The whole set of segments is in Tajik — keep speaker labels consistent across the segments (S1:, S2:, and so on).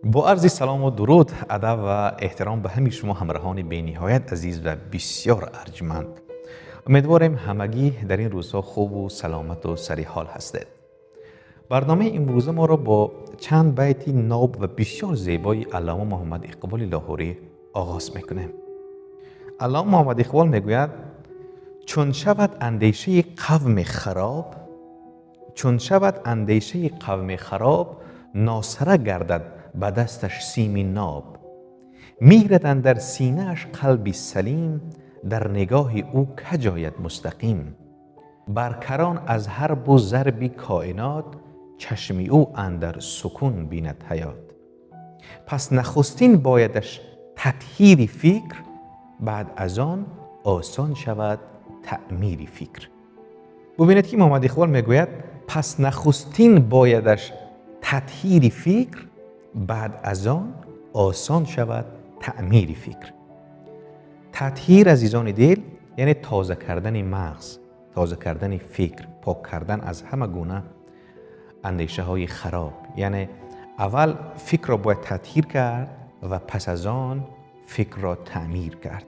S1: Бо арзи салому дуруд, адаб ва эҳтиром ба ҳамаи шумо ҳамроҳони бениҳоят азиз ва бисёр арҷманд. Умедворем, ҳамагӣ дар ин рӯзҳо хубу саломату сариҳол ҳастед. Барномаи имрӯза моро бо чанд байти ноб ва бисёр зебои Аллома Муҳаммад Иқболи Лоҳурӣ оғоз мекунем. Аллома Муҳаммад Иқбол мегӯяд: «Чун шавад андешаи қавми хароб, чун шавад андешаи қавми хароб, носара гардад ба дасташ сими ноб. Мирад андар синааш қалби салим, дар нигоҳи ӯ каҷ ояд мустақим. Бар карон аз ҳарбу зарби коинот, чашми ӯ андар сукун бинад ҳаёт. Пас нахустин боядаш татҳири фикр, баъд аз он осон шавад таъмири фикр». Бубинед, ки Муҳаммад Иқбол мегӯяд: пас нахустин боядаш татҳири фикр, баъд аз он осон шавад таъмири фикр. Татҳир, азизони дил, яъне тоза кардани мағз, тоза кардани фикр, пок кардан аз ҳама гуна андешаҳои хароб. Яъне аввал фикрро бояд татҳир кард ва пас аз он фикрро таъмир кард.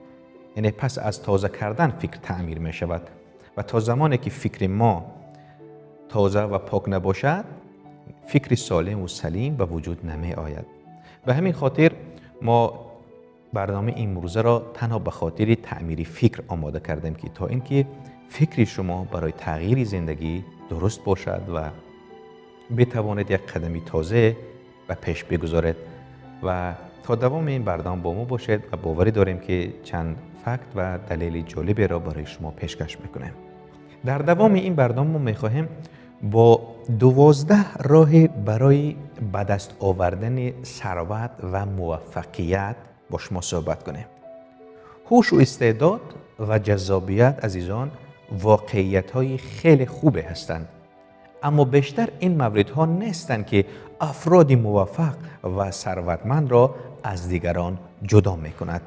S1: Яъне пас аз тоза кардан фикр таъмир мешавад ва то замоне ки фикри мо тоза ва пок набошад, фикри солиму салим ба вуҷуд намеояд. Ба ҳамин хотир мо барномаи имрӯзаро танҳо ба хотири таъмири фикр омода кардем, ки то ин ки фикри шумо барои тағйири зиндагӣ дуруст бошад ва битавонед як қадами тоза ба пеш бигузоред. Ва то давоми ин барнома бо мо бошед ва боварӣ дорем, ки чанд факт ва далели ҷолиберо барои шумо пешкаш мекунем. Дар давоми ин барнома мо мехоҳем бо 12 роҳи барои ба даст овардани сарват ва муваффақият бо шумо суҳбат кунем. Ҳушу истеъдод ва ҷаззобият, азизон, воқеиятҳои хеле хубе ҳастанд, аммо бештар ин мавридҳо нестанд, ки афроди муваффақ ва сарватмандро аз дигарон ҷудо мекунад.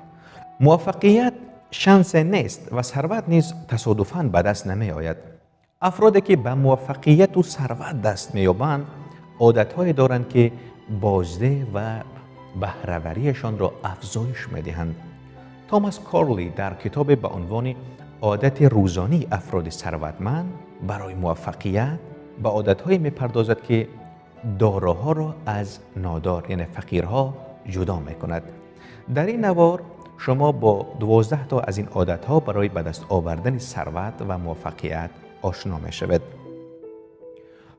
S1: Муваффақият шансе нест ва сарват низ тасодуфан ба даст намеояд. Афроде ки ба муваффақияту сарват даст меёбанд, одатҳое доранд, ки бозде ва баҳравариашонро афзоиш медиҳанд. Томас Корли дар китобе ба унвони «Одати рӯзонии афроди сарватманд барои муваффақият» ба одатҳое мепардозад, ки дороҳоро аз нодор, яъне фақирҳо, ҷудо мекунад. Дар ин навор шумо бо 12 то аз ин одатҳо барои ба даст овардани сарват ва муваффақият ошно мешавед.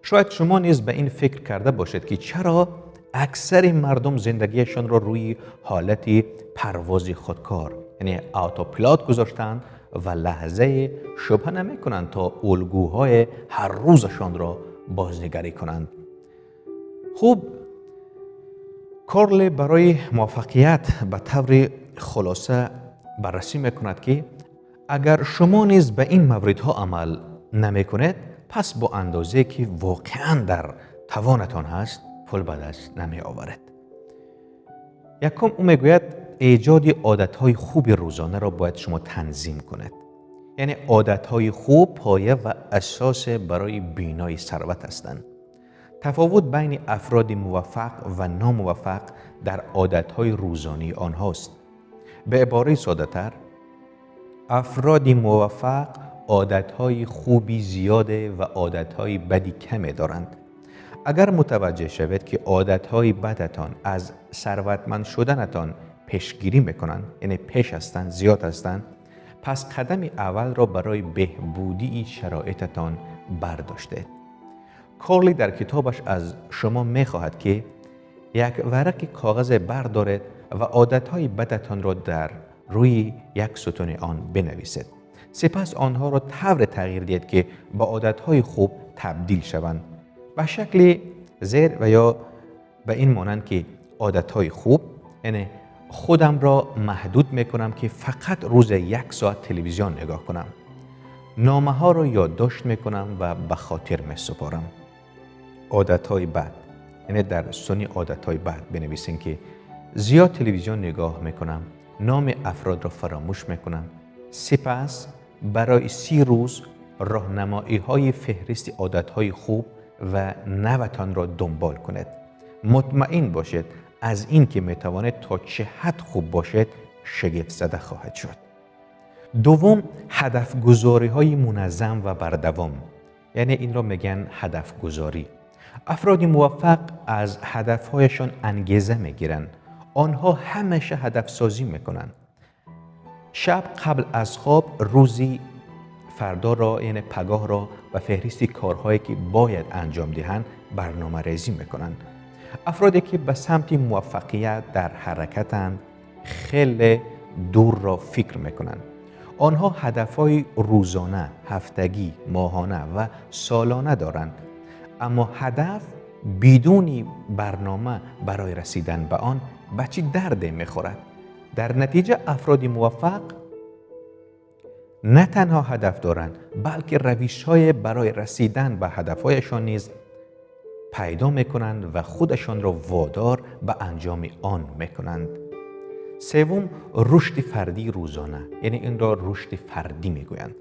S1: Шояд шумо низ ба ин фикр карда бошед, ки чаро аксари мардум зиндагиашонро рӯи ҳолати парвози худкор, яъне автопилот, гузоштаанд ва лаҳзае шубҳа намекунанд, то улгӯҳои ҳар рӯзашонро бознигарӣ кунанд. Хуб, Корли барои муваффақият ба таври хулоса баррасӣ мекунад, ки агар шумо низ ба ин мавридҳо амал намекунед, пас бо андозае ки воқеан дар тавонатон ҳаст, пул ба даст намеоваред. Якум, ӯ мегӯяд, эҷоди одатҳои хуби рӯзонаро бояд шумо танзим кунед. Яъне одатҳои хуб поя ва асосе барои бинои сарват ҳастанд. Тафовут байни афроди муваффақ ва номуваффақ дар одатҳои рӯзонии онҳост. Ба ибораи содатар, афроди муваффақ одатҳои хуби зиёде ва одатҳои бади каме доранд. Агар мутаваҷҷеҳ шавед, ки одатҳои бадатон аз сарватманд шуданатон пешгирӣ мекунанд, яъне пеш ҳастанд, зиёд ҳастанд, пас қадами аввалро барои беҳбудии шароитатон бардоштед. Корли дар китобаш аз шумо мехоҳад, ки як варақи коғазе бардоред ва одатҳои бадатонро дар рӯи як сутуни он бинависед. Сипас онҳоро тавре тағйир диҳед, ки ба одатҳои хуб табдил шаванд, ба шакли зер ва ё ба ин монанд, ки одатҳои хуб, яъне худамро маҳдуд мекунам, ки фақат рӯзе як соат телевизион нигоҳ кунам, номаҳоро ёддошт мекунам ва ба хотир месупорам. Одатҳои бад, яъне дар сутуни одатҳои бад бинависем, ки зиёд телевизион нигоҳ мекунам, номи афродро фаромӯш мекунам. Сипас барои 30 рӯз роҳнамоиҳои феҳристи одатҳои хуб ва наватонро дунбол кунед. Мутмаин бошед, از این که میتوانید تا چه حد خوب باشید شگفت زده خواهد شد. دوم، هدف گذاری های منظم و بردوام، یعنی این را میگن هدف گذاری. افراد موفق از هدفهایشان انگیزه میگیرند. آنها همیشه هدف سازی میکنند. شب قبل از خواب روزی فردا را، یعنی پگاه را و فهرست کارهایی که باید انجام دهند برنامه ریزی میکنند. افرادی که به سمت موفقیت در حرکتند خیلی دور را فکر میکنند. آنها هدفهای روزانه، هفتگی، ماهانه و سالانه دارند، اما هدف بدون برنامه برای رسیدن به آن به چه درد میخورد؟ در نتیجه افراد موفق نه تنها هدف دارند، بلکه روش‌های برای رسیدن به هدفهایشان نیز پیدا میکنند و خودشان را وادار به انجام آن میکنند. سوم، رشد فردی روزانه، یعنی این را رشد فردی میگویند.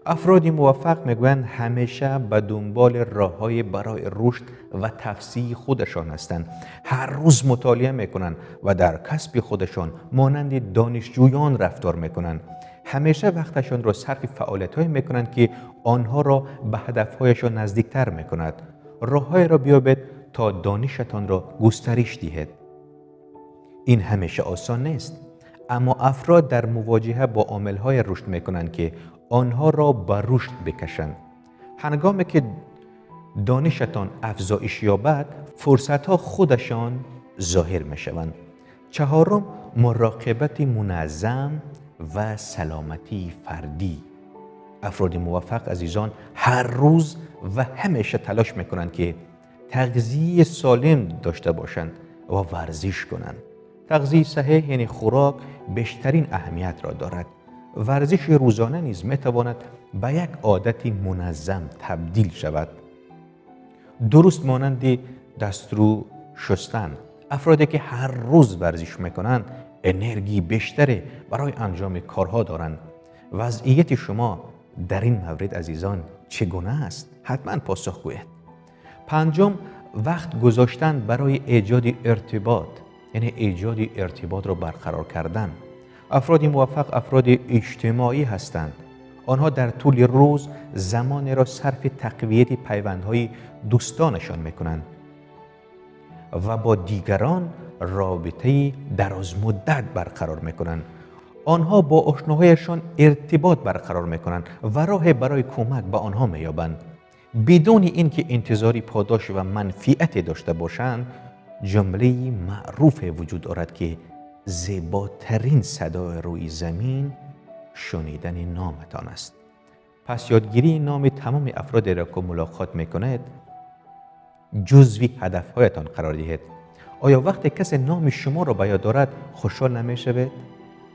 S1: افراد موفق میگویند همیشه به دنبال راه‌های برای رشد و تفسیح خودشان هستند. هر روز مطالعه میکنند و در کسب خودشان مانند دانشجویان رفتار میکنند. همیشه وقتشان را صرف فعالیت‌هایی میکنند که آنها را به هدفهایشان نزدیکتر میکند. راه‌های را بیابید تا دانشتان را گسترش دهید. این همیشه آسان نیست، اما افراد در مواجهه با عامل‌های رشد میکنند که آنها را به رشد بکشند. هنگامی که دانشتان افزایش یابد، فرصت‌ها خودشان ظاهر میشوند. چهارم، مراقبت منظم و سلامتی فردی. افراد موفق عزیزان هر روز و همیشه تلاش میکنند که تغذیه سالم داشته باشند و ورزش کنند. تغذیه صحیح یعنی خوراک بیشترین اهمیت را دارد. ورزش روزانه نیز میتواند به یک عادت منظم تبدیل شود. درست مانند دسترو شستن، افرادی که هر روز ورزش میکنند انرژی بیشتری برای انجام کارها دارند. وضعیت شما در این مورد عزیزان چگونه است؟ حتما پاسخ گویید. پنجم، وقت گذاشتن برای ایجاد ارتباط، یعنی ایجاد ارتباط را برقرار کردن. افراد موفق افراد اجتماعی هستند. آنها در طول روز زمان را صرف تقویت پیوندهای دوستانشان میکنند و با دیگران رابطه دراز مدت برقرار میکنند. آنها با آشناهایشان ارتباط برقرار میکنند و راه برای کمک به آنها مییابند. بدون اینکه انتظاری پاداش و منفعت داشته باشند. جمله معروف وجود دارد که زیباترین صدای روی زمین شنیدن نامتان است. پس یادگیری نام تمام افراد را که ملاقات میکنید جزوی هدفهایتان قرار دهید. آیا وقتی کسی نام شما را به یاد دارد خوشحال نمیشوید؟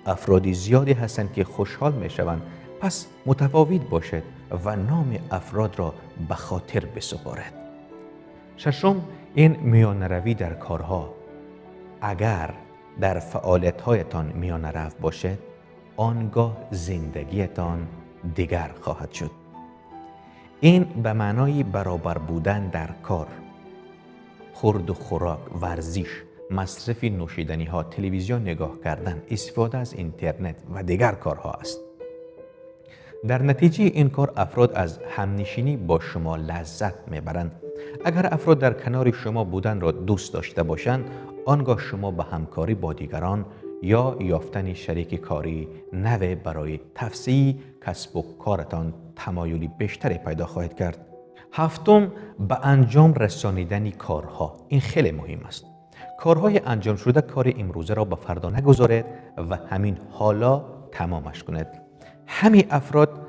S1: افرادی زیادی هستند که خوشحال میشوند. پس متفاوت باشید و نام افراد را به خاطر بسپارید. ششم، این میانه‌روی در کارها. اگر در فعالیت‌هایتان میانه‌رو باشید، آنگاه زندگیتان دیگر خواهد شد. این به معنای برابر بودن در کار، خورد و خوراک، ورزش، مصرف نوشیدنی‌ها، تلویزیون نگاه کردن، استفاده از اینترنت و دیگر کارها است. در نتیجه این کار افراد از همنشینی با شما لذت میبرند. اگر افراد در کنار شما بودن را دوست داشته باشند، آنگاه شما به همکاری با دیگران یا یافتن شریک کاری نو برای تفسیع کسب و کارتان تمایلی بیشتری پیدا خواهید کرد. هفتم، به انجام رسانیدن کارها. این خیلی مهم است. کارهای انجام شده کار امروزه را به فردا نگذارید و همین حالا تمامش کنید. همین افراد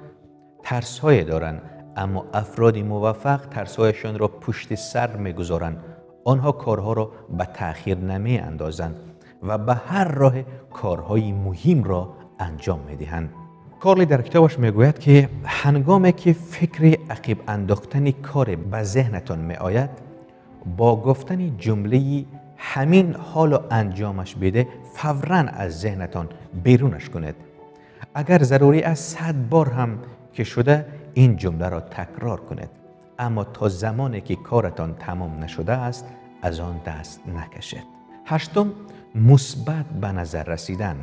S1: ترس‌های دارند، اما افراد موفق ترس‌هایشان را پشت سر می‌گذارند. آنها کارها را به تأخیر نمی‌اندازند و به هر راه کارهای مهم را انجام می‌دهند. کارلی در کتابش می‌گوید که هنگامی که فکر عقب انداختن کار به ذهنتان می‌آید، با گفتن جمله همین حال انجامش بده فوراً از ذهنتان بیرونش کنید. اگر ضروری است 100 بار هم که شده این جمله را تکرار کنید، اما تا زمانی که کارتان تمام نشده است از آن دست نکشید. Ҳаштум, мусбат ба назар расидан,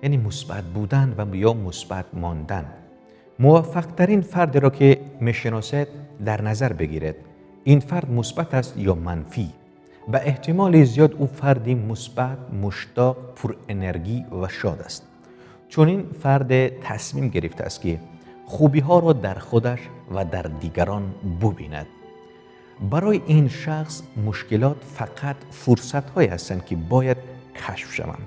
S1: яъне мусбат будан ва ё мусбат мондан. Муваффақтарин фардеро ки мешиносед дар назар бигиред. Ин фард мусбат аст ё манфӣ? Ба эҳтимоли зиёд ӯ фарди мусбат, муштоқ, пурэнергӣ ва шод аст. Чунин фарде тасмим гирифтааст ки хубиҳоро дар худаш ва дар дигарон бубинад. Барои ин шахс мушкилот фақат фурсатҳое ҳастанд ки бояд кашф шаванд.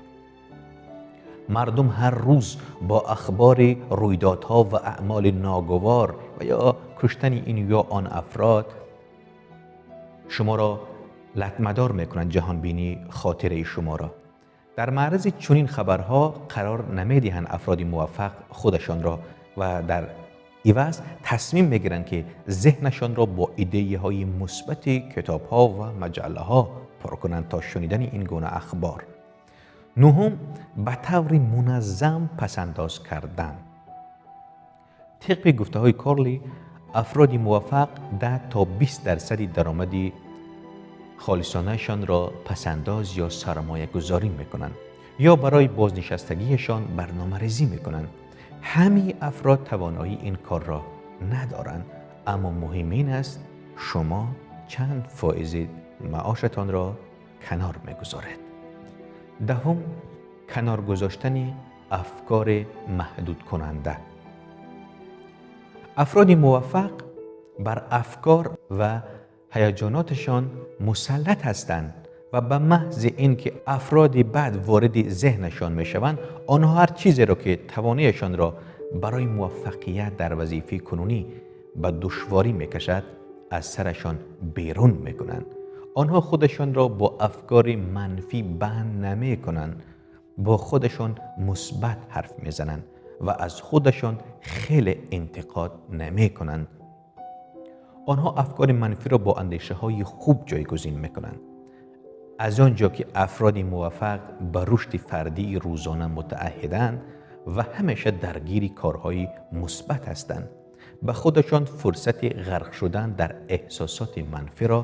S1: Мардум ҳар рӯз бо ахбори рӯйдодҳо ва аъмоли ногувор ва ё куштани ин ё он афрод шуморо латмадор мекунанд, ҷаҳонбинии хотираи шуморо. Дар маързи чунин хабарҳо қарор намедиҳанд афроди муваффақ худашонро ва дар иваз тасмим мегиранд ки зеҳнашонро бо идеяҳои мусбати китобҳо ва маҷаллаҳо пур кунанд то шунидани ин гуна ахбор. Нуҳум, ба таври муназзам пасандоз кардан. Тибқи гуфтаҳои Корли, афроди муваффақ 10 то 20% даромади холисонаашонро пасандоз ё сармоягузорӣ мекунанд ё барои бознишастагиашон барномарезӣ мекунанд. Ҳамаи афрод тавоноии ин корро надоранд, аммо муҳим ин аст шумо чанд фоизи маошатонро канор мегузоред. Даҳум, канор гузоштани афкори маҳдудкунанда. Афроди муваффақ бар афкор ва ҳаяҷоноташон мусаллат ҳастанд ва ба маҳзи ин ки афроди бад вориди зеҳнашон мешаванд, онҳо ҳар чизеро ки тавониашонро барои муваффақият дар вазифаи кунунӣ ба душворӣ мекашад, аз сарашон берун мекунанд. Онҳо худашонро бо афкори манфӣ банд намекунанд, бо худашон мусбат ҳарф мезананд ва аз худашон хеле интиқод намекунанд. Онҳо афкори манфиро бо андешаҳои хуб ҷойгузин мекунанд. Аз он ҷо ки афроди муваффақ ба рушди фардии рӯзона мутаъаҳҳиданд ва ҳамеша даргири корҳои мусбат ҳастанд, ба худашон фурсати ғарқ шудан дар эҳсосоти манфиро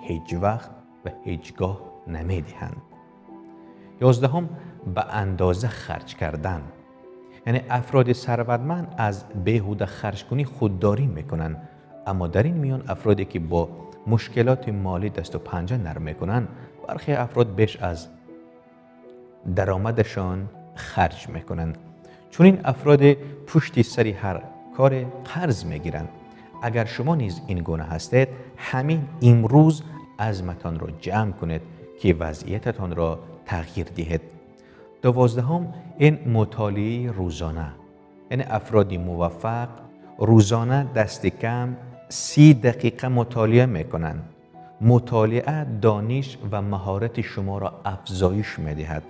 S1: ҳеҷ вақт ва ҳеҷ гоҳ намедиҳанд. 11, ба андоза харҷ кардан. Яъне афроди сарватманд аз беҳуда харҷкунӣ худдорӣ мекунанд, аммо дар ин миён афроде ки бо мушкилоти молӣ дасту панҷа нарм мекунанд, бархе афрод беш аз даромадашон харҷ мекунанд. Чунин афроде пушти сари ҳар коре қарз мегиранд. Агар шумо низ ин гуна ҳастед, ҳамин имрӯз азматонро ҷамъ кунед ки вазъиятатонро тағйир диҳед. 12, ин мутолиаи рӯзона. Яъне афроди муваффақ рӯзона дасти кам 30 дақиқа мутолиа мекунанд. Мутолиа дониш ва маҳорати шуморо афзоиш медиҳад.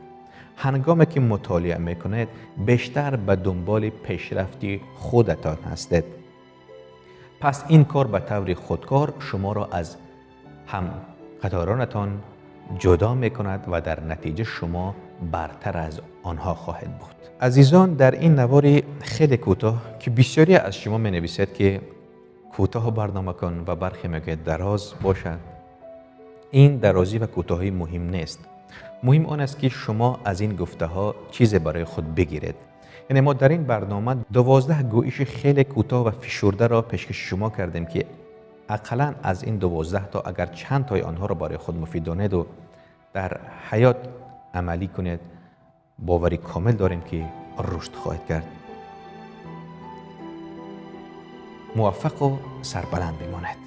S1: Ҳангоме ки мутолиа мекунед, бештар ба дунболи пешрафти худатон ҳастед. Пас ин кор ба таври худкор шуморо аз ҳамқаторонатон ҷудо мекунад ва дар натиҷа шумо бартар аз онҳо хоҳед буд. Азизон, дар ин навори хеле кӯтоҳ ки бисёре аз шумо менависед ки кӯтоҳ барнома кун ва бархе мегӯяд дароз бошад, ин дарозӣ ва кӯтоҳӣ муҳим нест. Муҳим он аст ки шумо аз ин гуфтаҳо чизе барои худ бигиред. Яъне мо дар ин барнома 12 гӯиши хеле кӯтоҳ ва фишурдаро пешкаши шумо кардем ки ақаллан аз ин 12 то агар чанд тои онҳоро барои худ муфид донеду дар ҳаёт амалӣ кунед, бовари комил дорем ки рушд хоҳед кард. Муваффақу сарбаланд бимонед.